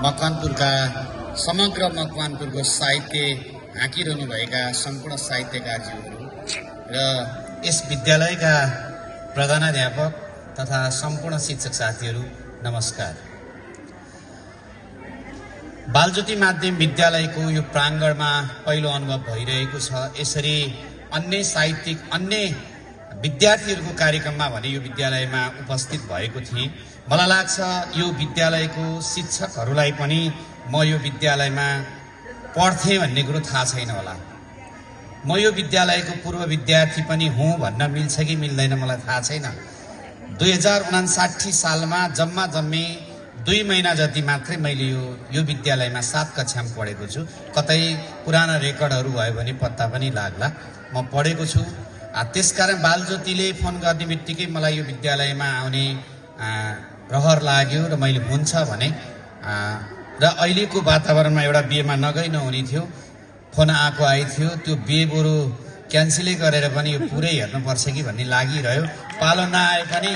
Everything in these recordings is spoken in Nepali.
मकवानपुरका समग्र मकवानपुरको साहित्य हाँकिरहनुभएका सम्पूर्ण साहित्यकारज्यूहरू र यस विद्यालयका प्रधानाध्यापक तथा सम्पूर्ण शिक्षक साथीहरू अन्नमस्कार। बालज्योति माध्यमिक विद्यालयको यो प्राङ्गणमा पहिलो अनुभव भइरहेको छ। यसरी अन्य विद्यार्थीहरूको कार्यक्रममा भने यो विद्यालयमा उपस्थित भएको थिएँ। मलाई लाग्छ यो विद्यालयको शिक्षकहरूलाई पनि म यो विद्यालयमा पढ्थेँ भन्ने कुरो थाहा छैन होला। म यो विद्यालयको पूर्व विद्यार्थी पनि हुँ भन्न मिल्छ कि मिल्दैन मलाई थाहा छैन। 2059 सालमा जम्मै 2 महिना जति मात्रै मैले यो विद्यालयमा 7 कक्षामा पढेको छु। कतै पुराना रेकर्डहरू भयो भने पत्ता पनि लाग्ला। म पढेको छु। त्यसकारण बालज्योतिले फोन गर्ने बित्तिकै मलाई यो विद्यालयमा आउने रहर लाग्यो र मैले हुन्छ भने र अहिलेको वातावरणमा एउटा बिहेमा नगई नहुने थियो। फोन आइथ्यो। त्यो बिहे बरु क्यान्सलै गरेर पनि यो पुरै हेर्नुपर्छ कि भन्ने लागिरह्यो। पालो नआए पनि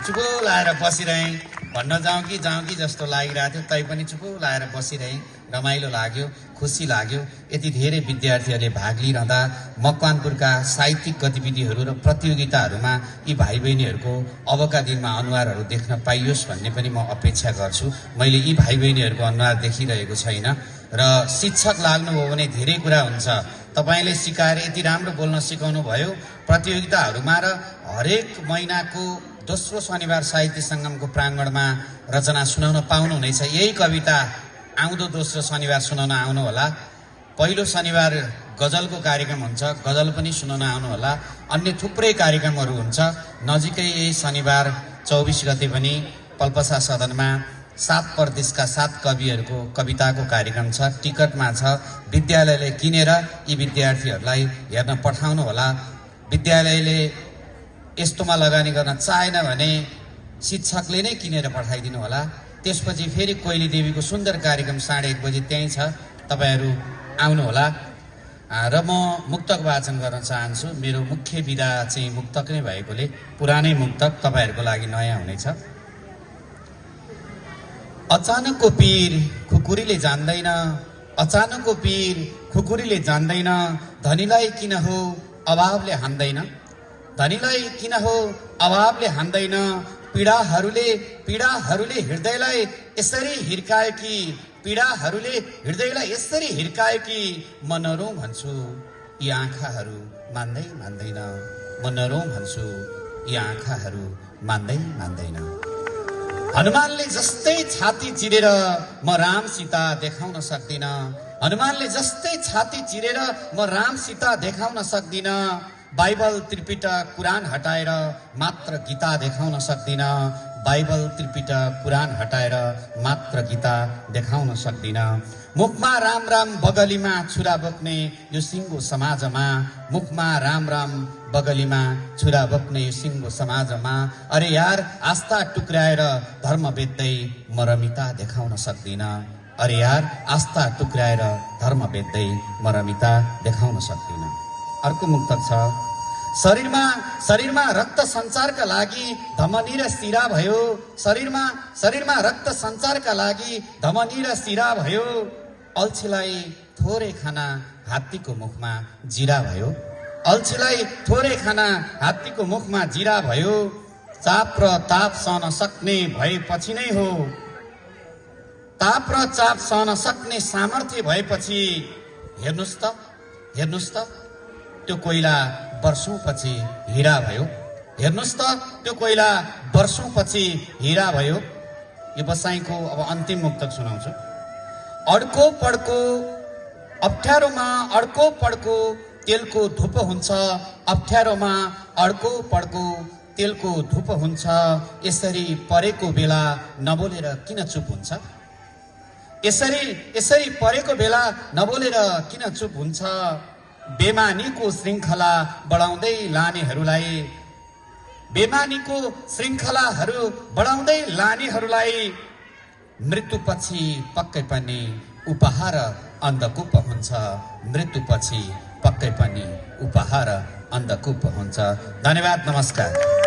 चुपो लाएर बसिरहेँ। भन्न जाउँ कि जस्तो लागिरहेको थियो। तैपनि चुपो लाएर बसिरहेँ। रमाइलो लाग्यो, खुसी लाग्यो। यति धेरै विद्यार्थीहरूले भाग लिइरहँदा मकवानपुरका साहित्यिक गतिविधिहरू र प्रतियोगिताहरूमा यी भाइ बहिनीहरूको अबका दिनमा अनुहारहरू देख्न पाइयोस् भन्ने पनि म अपेक्षा गर्छु। मैले यी भाइ बहिनीहरूको अनुहार देखिरहेको छैन। र शिक्षक लाग्नुभयो भने धेरै कुरा हुन्छ। तपाईँले सिकाएर यति राम्रो बोल्न सिकाउनु भयो। प्रतियोगिताहरूमा र हरेक महिनाको दोस्रो शनिबार साहित्य सङ्गमको प्राङ्गणमा रचना सुनाउन पाउनुहुनेछ। यही कविता आउँदो दोस्रो शनिबार सुनाउन आउनु होला। पहिलो शनिबार गजलको कार्यक्रम हुन्छ, गजल पनि सुनाउन आउनु होला। अन्य थुप्रै कार्यक्रमहरू हुन्छ। नजिकै यही शनिबार 24 गते पनि पल्पसा सदनमा 7 प्रदेशका 7 कविहरूको कविताको कार्यक्रम छ। टिकटमा छ। विद्यालयले किनेर यी विद्यार्थीहरूलाई हेर्न पठाउनु होला। विद्यालयले यस्तोमा लगानी गर्न चाहेन भने शिक्षकले नै किनेर पठाइदिनु होला। त्यसपछि फेरि कोइली देवीको सुन्दर कार्यक्रम 1:30 बजे त्यहीँ छ। तपाईँहरू आउनु होला। र म मुक्तक वाचन गर्न चाहन्छु। मेरो मुख्य विधा चाहिँ मुक्तक नै भएकोले पुरानै मुक्तक तपाईँहरूको लागि नयाँ हुनेछ। अचानकको पीर खुकुरीले जान्दैन, अचानकको पीर खुकुरीले जान्दैन। धनीलाई किन हो अभावले हान्दैन, धनीलाई किन हो अभावले हान्दैन। पीडाहरूले हृदयलाई यसरी हिर्कायो कि, पीडाहरूले हृदयलाई यसरी हिर्कायो कि म नरौँ भन्छु यी आँखाहरू मान्दैन, म नरौँ भन्छु यी आँखाहरू मान्दैन। हनुमानले जस्तै छाती चिरेर म राम सीता देखाउन सक्दिन, हनुमानले जस्तै छाती चिरेर म राम सीता देखाउन सक्दिन। बाइबल त्रिपिटक कुरान हटाएर मात्र गीता देखाउन सक्दिन, बाइबल त्रिपिटक कुरान हटाएर मात्र गीता देखाउन सक्दिन। मुखमा राम राम बगलीमा छुरा बोक्ने यो सिङ्गो समाजमा, मुखमा राम राम बगलीमा छुरा बोक्ने यो सिङ्गो समाजमा। अरे यार आस्था टुक्राएर धर्म बेच्दै म रमिता देखाउन सक्दिन, अरे यार आस्था टुक्राएर धर्म बेच्दै म रमिता देखाउन सक्दिन। अर्को मुक्तक छ। शरीरमा रक्त सञ्चारका लागि धमनी र सिरा भयो, शरीरमा रक्त सञ्चारका लागि धमनी र सिरा भयो। अल्छीलाई थोरै खाना हात्तीको मुखमा जिरा भयो, अल्छीलाई थोरै खाना हात्तीको मुखमा जिरा भयो। चाप र ताप सहन सक्ने भएपछि नै हो, ताप र चाप सहन सक्ने सामर्थ्य भएपछि हेर्नुस् त त्यो कोइला वर्षौंपछि हीरा भयो, हेर्नुस् त त्यो कोइला वर्षौंपछि हीरा भयो। यो बसाइको अब अन्तिम मुक्तक सुनाउँछु। अड्को पड्को तेलको धुप हुन्छ, अप्ठ्यारोमा अड्को पड्को तेलको धुप हुन्छ। यसरी परेको बेला नबोलेर किन चुप हुन्छ, यसरी परेको बेला नबोलेर किन चुप हुन्छ। बेमानीको श्रृङ्खला बढाउँदै लानेहरूलाई, बेमानीको श्रृङ्खलाहरू बढाउँदै लानेहरूलाई मृत्युपछि पक्कै पनि उपहार अन्धकूप हुन्छ, मृत्युपछि पक्कै पनि उपहार अन्धकूप हुन्छ। धन्यवाद, नमस्कार।